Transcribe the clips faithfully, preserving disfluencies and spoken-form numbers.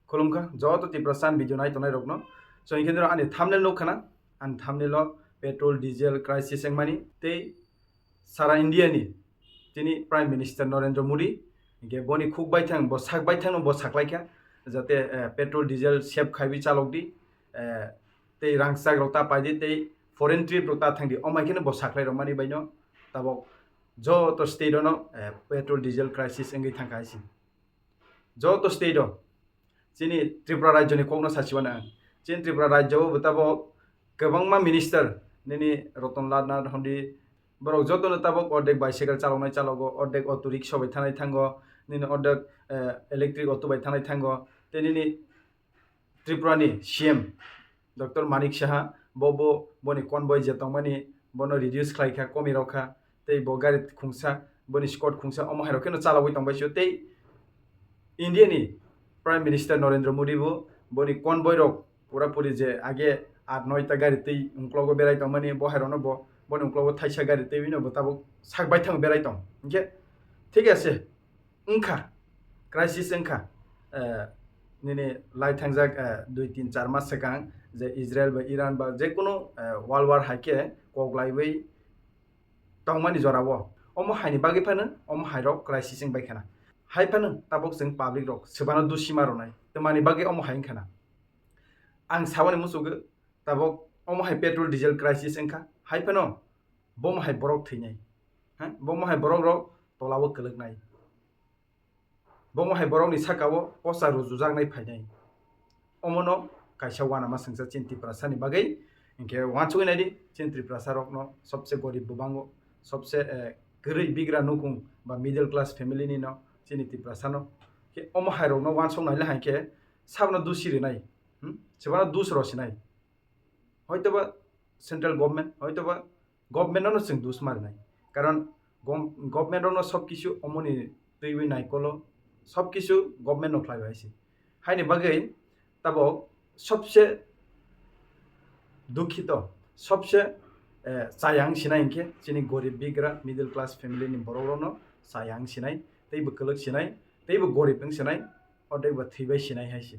Khulumkha joto Tiprasa ni video nai tongnai rokno. So, hinkhe nirok ani thumbnail nuk khana, ani thumbnail o petrol, diesel crisis wngmani tei sara India ni tini Prime Minister Narendra Modi, hinkhe boni khuk baithang, bo sak baithang no bo saklaikha, jate, eh, petrol, diesel save khaiwi chalok di, eh, tei rangchak rok ta paidi, tei foreign trip rok ta thangdi, omai kheno bo saklai rokmani baino tabok joto state ono, eh, petrol, diesel crisis wngwi thangkha hai se. Joto state o chini Tripura rajyo ni kokno sachiwano ang. Chini Tripura rajyo o bo tabok kwbangma minister, nini Ratan Lal Nath hondi, borok jotono tabok ordek bicycle chaloknai chalogo, ordek auto rickshaw bai thanai thango, nini ordek, eh, electric auto bai thanai thango, tei nini Tripura ni C M Doctor Manik Saha, bo, bo, boni convoy je tongmani, bono reduce khlai kha, komi rok kha, tei bo gari khungsa, boni squad khungsa, omo hai rok kheno chalogwi tong bai sio. Tei India ni Prime Minister Narendra Modi bo boni convoy rok pura puri je age aat noi ta gari tei ungklogo berai tongmani, bo hai rokno bo boni ungklogo thaisa gari tei bini bo tabuk sak baithang berai tong. Hinkhe thik ase, wngkha, crisis wngkha, eh, nini lai thangjak, eh, dui tin char mas swkang je Israel ba Iran ba je kunu, eh, world war hai khe kok laiwi tongmani jorao. Omo haini bagwi phano omo hai rok crisis wng bai khana. Hai phano tabuk chwng public rok swbano dusi ma rwnai. Twmani bagwi omo hai wng khana. Ang saboni muchugwi tabuk omo hai petrol diesel crisis wng kha. Hai phano bomo hai borok thwinai. Ha? Bomo hai borok rok tolao kwlwknai. Bomo hai borokni saka-o posa rujujaknai phainai. Omono kaisa uanama swngsa chini Tiprasani bagwi. Hinkhe uansugwi naidi, chini Tiprasa rokno sobse gorib bo bango, sobse, eh, kwrwi bigra nukung ba middle class family ni no chini Tiprasa no. Khe omo hai rokno uansuk naile hai khe sabno dusi rinai, hmm? Sebano dus ro sinai. Hoitoba central government, hoitoba government no chwng dus ma rinai. Karon gom-, government rokno sob kisu omoni twiwi naikolo, sob kisu government no khlai bai se. Haini bagwi tabok sobse dukhito, sobse, eh, chayang sinai hinkhe chini gorib bigra middle class family ni borok rokno chayang sinai, teibo kwlwk sinai, teibo gorib wng sinai, odekbo thwibai sinai hai se.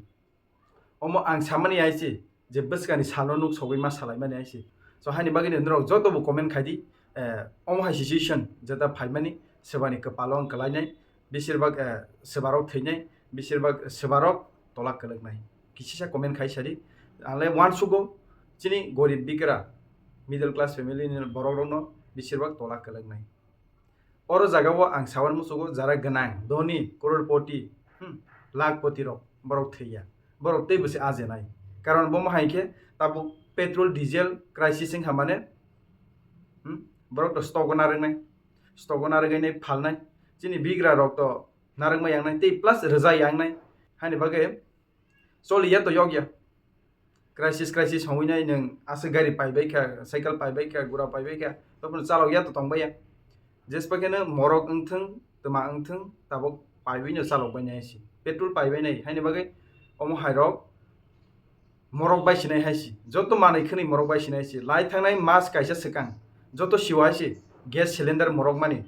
Omo ang samani hai se, je bwskani salo nuk sogwi ma salaimani hai se. So, haini bagwi norok joto bo comment khai di, eh, omo hai situation jeta phaimani, sebani kwpalo wng kwlainai, besirbak, eh, sebarok thwinai, besirbak sebarok tola kwlwknai. Kisisa comment khai sadi, ang le uansugo chini gorib bigra, middle class family ni borok rokno besirbak tola kwlwknai. Oro jagao ang sawan musugo jara gwnang, dhoni, crorepoti, hmm, lakhpoti rok borok thwiya. Borok tei bwse ajenai. Karon bomo hai khe tabuk petrol, diesel crisis wngkha mane, hmm, borok to stock o narwknai, stock o narwknai phalnai. Chini bigra rok to narwkma yangnai tei plus rwja yangnai. Haini bagwi choli ya to yok ya. Crisis, crisis hongwi nai nwng aswk gari paibai kha, cycle paibai kha, gura paibai kha, toboni chalok ya to tong bai ya. Jespa khe no morok wngthwng, twma wngthwng, tabok paibai no chalok bai nai si. Petrol paibai nai, haini bagwi omo hai rok morok bai sinai hai si. Joto manwi khwnwi morok bai sinai si. Lai thangnai mas kaisa swkang, joto siwa hai si. Gas cylinder morok mani,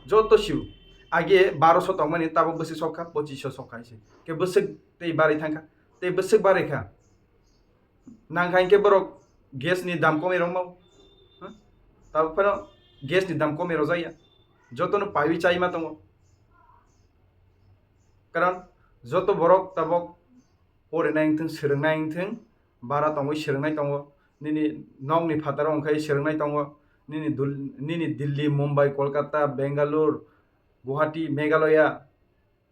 joto siw. Age baroso tongmani, tabok bwswk sokha, pochisho sokha hai si. Khe bwswk tei barwi thangkha, tei bwswk barwi kha. Nang kha hinkhe borok gas ni dam komwi rwngmao. Ha? Tabuk phano gas ni dam komwi rwjakya. Jotono paiwi chaima tongo. Karon joto borok tabok porinai wngthwng, swrwngnai wngthwng, bara tongwi swrwngnai tongo. Nini nokni phataro wngkhai swrwngnai tongo. Nini dul-, nini Delhi, Mumbai, Kolkata, Bangalore, Guwahati, Meghalaya,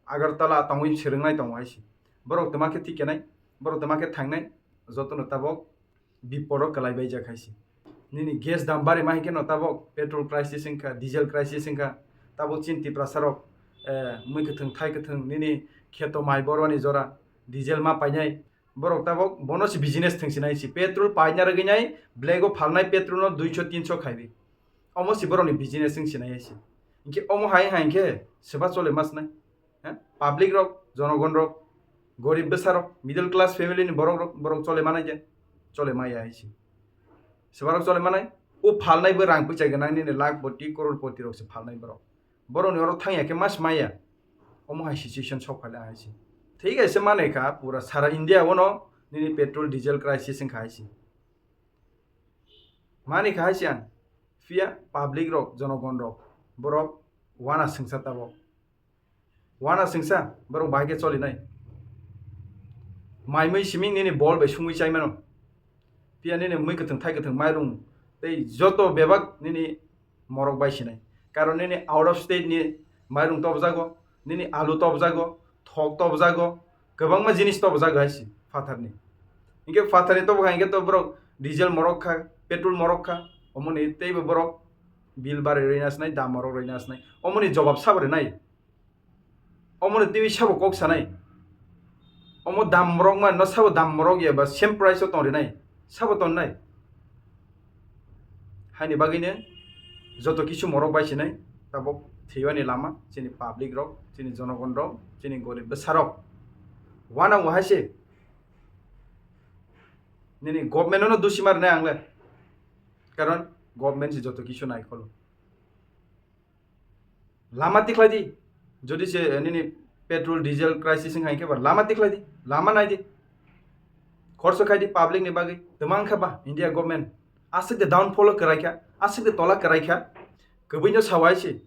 Agartala tongwi swrwngnai tongo hai se. Borok twma khe thik khe nai, borok twma khe thangnai, jotono tabok bipodo kwlai baijak hai se. Nini gas dam bari ma hinkhe no tabok petrol crisis wngkha, diesel crisis wngkha, tabok chini Tiprasa rok, eh, mui kwthwng thai kwthwng nini kheto mai boroni jora diesel ma painai, borok tabok bono se business thwng sinai se, petrol paina rwgwi nai, black o phalnai petrol no duiso tinso khaiwi. Omo se borokni business wng sinai hai se. Hinkhe omo hai hai hinkhe seba chole ma sinai. He? Public rok, jonogon rok, gorib bwsa rok, middle class family ni borok rok, borok chole manai je? Chole maya hai se. Seba rok chole manai? O phalnai bo rang puichai gwnang nini lakhpoti, crorepoti rok se phalnai borok. Borokni oro thangya khe mas maya. Omo hai situation sok phai lai hai se. Thik ase, mane kha pura sara India ono nini petrol diesel crisis wngkha hai se. Mani kha hai se ang. Phiya public rok, jonogon rok, borok wana sengsa tabok. Wana sengsa borok bahai khe cholinai. Mai mui siming nini bol bai sungwi chai mano. Phiya nini mui kwthwng thai kwthwng mairung tei joto bebak nini morok bai sinai. Karon nini out of state ni mairung tobjago, nini alu tobjago, thok tobjago, kwbangma jinis tobjago hai se phatharni. Hinkhe phatharni tobokha hinkhe to borok diesel morok kha, petrol morok kha, omoni teibo borok bill bari rwina sinai, dam morok rwina sinai. Omoni jobab sabo rinai? Omoni twi sabo kok sanai? Omo dam morok man no sabo dam morok ya ba same price o tong rinai? Sabo tong nai? Haini bagwi no joto kisu morok bai sinai tabok thwiyani lama chini public rok, chini jonogon rok, chini gorib bwsa rok. Wana o hai se nini government no dusi mar nai ang le. Karon government se joto kisu nai kholo. Lama tikhlai di. Jodi se, eh, nini petrol, diesel crisis wngkha hinkhe ba lama tikhlai di, lama nai di. Khorso khai di public ni bagwi. Twma wngkha ba India government? Aswk de downfall o kwrai kha, aswk de tola kwrai kha. Kwbwi no sawai se.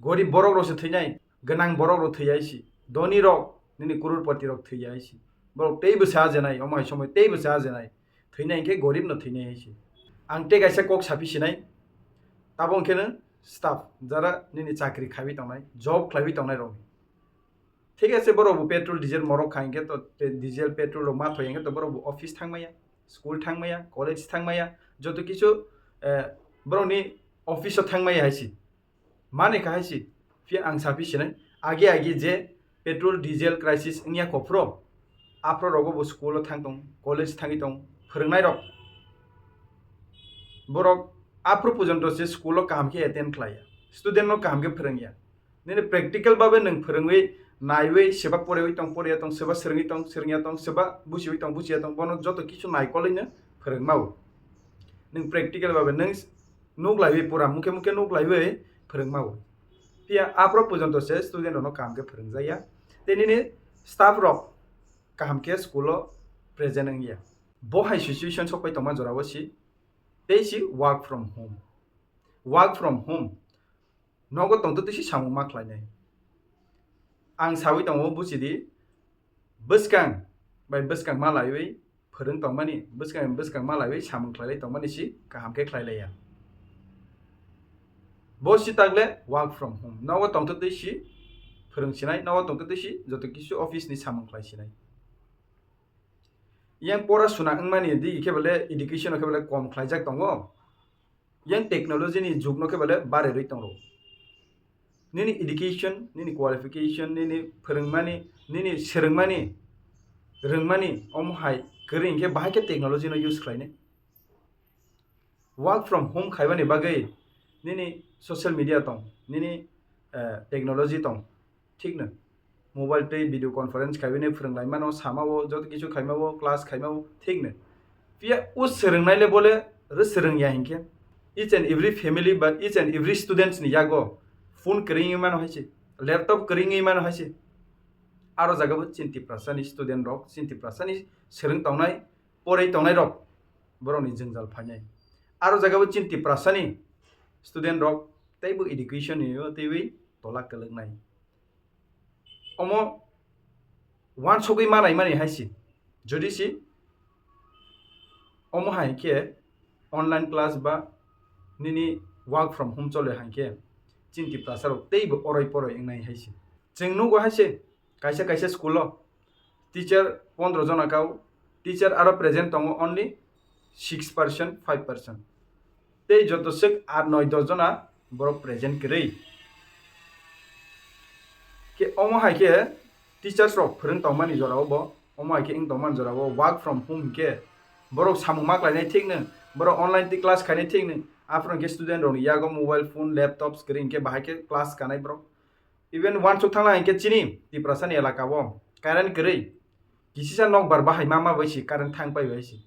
Gorib borok rok se thwinai, gwnang borok rok thwi hai se. Dhoni rok, nini crorepati rok thwi hai se. Borok tei bwsa ajenai, omo hai somoi tei bwsa ajenai. Thwinai hinkhe gorib no thwinai hai se. Ang tei kaisa kok saphi sinai. Tabok hinkhe no staff, jara nini chakri khaiwi tongnai, job khlaiwi tongnai rok. Thik ase, borok bo petrol, diesel morok kha hinkhe to, pe-, diesel, petrol rok ma thoi hinkhe to borok bo office thangmaya, school thangmaya, college thangmaya, joto kisu, eh, borokni office o thangmaya hai se. Mani kha hai se. Phiya ang saphi sinai, agi agi je petrol, diesel crisis wngya kophro, aphro rogo bo school o thang tong, college thangwi tong, phwrwngnai rok. Borok aphro pojonto se school o kaham khe attend khlaiya, student no kaham khe phwrwngya. Nini practical babe nwng phwrwngwi, naiwi, seba porewi tong, poreya tong, seba swrwngwi tong, swrwngya tong, seba buchiwi tong, buchiya tong, bono joto kisu naikolwi no phwrwngmao. Nwng practical babe nwng nuklaiwi, pura mukhe mukhe nuklaiwi phwrwngmao. Phiya aphro pojonto se student rokno kaham khe phwrwngjakya. Tei nini staff rok kaham khe school o present wngya. Bo hai situation sokpai tongma jorao si, tei si work from home. Work from home. Nogo tongtwtwi si samung ma khlainai. Ang sawi tongo, buchidi, bwskang bai bwskang ma laiwi phwrwng tongmani, bwskang bai bwskang ma laiwi samung khlailai tongmani si kaham khe khlailaiya. Bo si tagle work from home. Nogo tongtwtwi si phwrwng sinai, nogo tongtwtwi si joto kisu office ni samung khlai sinai. Yang pora suna wngmani di khe bole education khe bole kom khlaijak tongo. Yang technology ni jug no khe bole barerwi tongo. Nini education, nini qualification, nini phwrwngmani, nini swrwngmani, rwngmani, omo hai kwrwi hinkhe bahai khe technology no use khlainai. Work from home khaibani bagwi nini social media tong, nini, eh, technology tong, thikno. Mobile tei video conference khaiwi nai phwrwnglaimano, samao, joto kisu khaimao, class khaimao, thikno. Phiya o swrwngnai le bole rw swrwngya hinkhe. Each and every family ba each and every students ni yago phone kwrwngwi mano hai se, laptop kwrwngwi mano hai se. Aro jaga bo chini Tiprasa ni student rok, chini Tiprasa ni swrwng tongnai, porwi tongnai rok borok ni jwngjal phainai. Aro jaga bo chini Tiprasa ni student rok teibo education ni o teiwi tola kwlwknai. Omo wansugwi manai mani hai se. Jodi se omo hai khe online class ba nini work from home chole hai khe chini Tiprasa rok teibo oroi poroi wngnai hai se. Chwng nugo hai se kaisa kaisa school o teacher pondro jona kau, teacher aro present tongo only six percent, five percent. Tei joto swk art noi dos jona borok present kwrwi. Khe omo hai khe teachers rok phwrwng tongmani jorao bo, omo hai khe wng tongmani jorao work from home hinkhe borok samung ma khlainai thikno, borok online tei class khainai thikno, aphuru hinkhe student rokni yago mobile phone, laptop, screen hinkhe bahai khe class kanai borok. Even wansuk thangla hinkhe chini Tiprasani elaka o current kwrwi. Kisisa nokbar bahai ma ma bai si current thang pai bai si.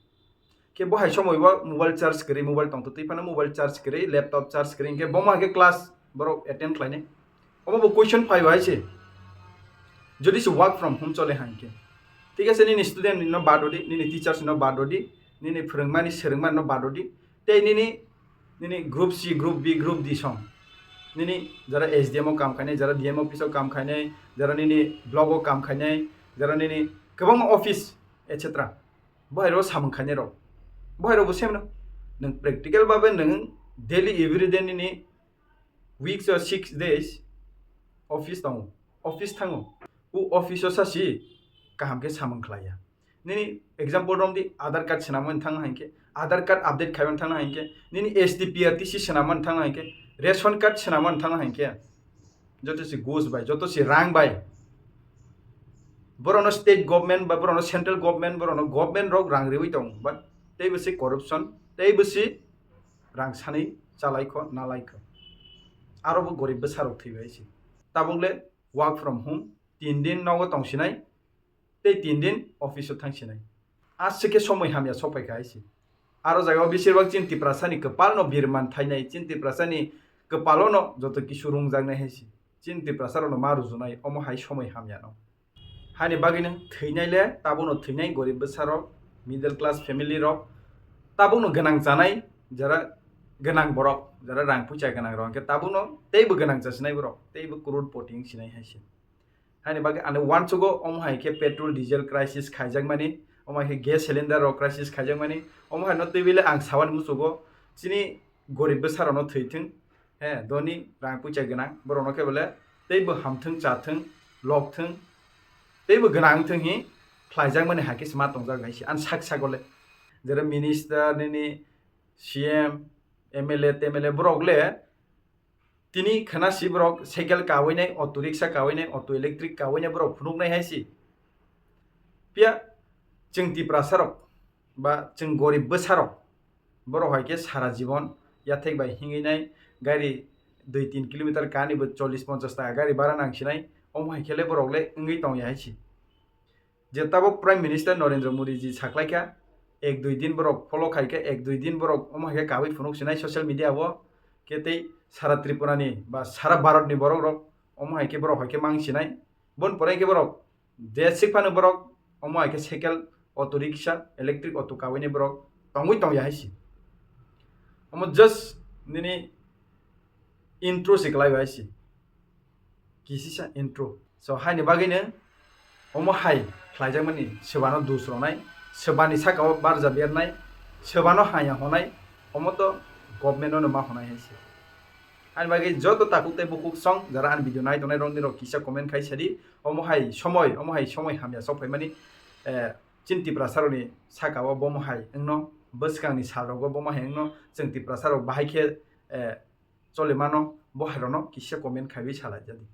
Khe bo hai somoi o mobile charge kwrwi, mobile tongtwtwi phano mobile charge kwrwi, laptop charge kwrwi hinkhe bo ma hinkhe class borok attend khlainai. Omo bo question phai bai se. Jodi se work from home chole hai khe, thik ase, nini student no bad rodi, nini teachers no bad rodi, nini phwrwngmani swrwngmani no bad rodi, tei nini, nini group C, group B, group D song, nini jara S D M o kam khainai, jara D M office o kam khainai, jara nini block o kam khainai, jara nini kwbangma office, et cetera. Bohairo samung khainai rok, bohairo bo same no. Nwng practical babe nwng daily everyday nini weeks o six days office tongo, office thango, o office o sasi kaham khe samung khlaiya. Nini example romdi, Aadhaar card swnamani thangna hai khe, Aadhaar card update khaimani thangna hai khe, nini S T P R T C swnamani thangna hai khe, ration card swnamani thangna hai khe, joto se gus bai, joto se rang bai. Borokno state government ba borokno central government, borokno government rok rang riwi tong, but teibo se corruption, teibo se rang sani chalaikho, nalaikho. Aro bo gorib bwsarok thwibai se. Tabuk le work from home, tin din nogo tongsinai, tei tin din office o thangsinai. Aswk khe somoi hamya sokphaikha hai se. Aro jagao bisir bak chini Tiprasani kwpalno birman thainai, chini Tiprasani kwpalono joto kisu rungjaknai hai se. Chini Tiprasarokno ma rujunai, omo hai somoi hamyano. Hani bagwi nwng thwinai le, tabukno thwinai gorib bwsarok, middle class family rok, tabukno gwnang chanai, jara gwnang borok, jara rang puisa gwnang rok, hwnkhe tabukno teibo gwnang chasinai borok, teibo crorepoti wngsinai hai se. Hani bagwi ani uansugo omo hai khe petrol, diesel crisis khaijakmani, omo hai khe gas cylinder rok crisis khaijakmani, omo hai no twiwi le ang sawani musugo chini gorib bwsarokno thwithwng, he, doni rang puisa gwnang, borokno khe bole teibo hamthwng, chathwng, lokthwng, teibo gwnang wngthwng hi khlaijakmani hai khe se ma tongjak hai se. Ani sak sago le jera minister, nini C M, M L A, T M L A borok le tini khana si borok cycle kawi nai, auto rickshaw kawi nai, auto electric kawi nai borok phunuk nai hai se. Phiya chwng Tiprasa rok ba chwng gorib bwsa rok, borok hai khe sara jibon yathek bai hingwi nai, gari dui tin kilometer kani bo chollish ponchash taka gari bara nang sinai, omo hai khe le borok le wngwi tong ya hai se. Je tabuk Prime Minister Narendra Modi ji saklaikha, ek dui din borok follow khaikha, ek dui din borok omo hai khe kawi phunuk sinai social media o, khe tei sara Tripura ni ba sara Bharat ni borok rok omo hai khe borok hai khe mang sinai, bon pore khe borok je sik phano borok omo hai khe cycle, auto rickshaw, electric auto kawi ni borok tongwi tong ya hai se. Omo just nini intro se kwlai bai se. Kisisa intro. So, haini bagwino omo hai khlaijakmani, swbano dus rwnai, swbani sakao barja bernai, swbano haya honai, omo to government no ma honai hai se. Ani bagwi joto takhuk tei bukhuk song jara ani video nai tongnai rok nirok kisa comment khai sadi, omo hai somoi, omo hai somoi hamya sok phaimani, eh, chini Tiprasa rokni sakao bomo hai wngno, bwskangni sal rogo bomo hai wngno, chwng Tiprasa rok bahai khe, eh, chole mano, bo hai rokno kisa comment khaiwi salai jadi.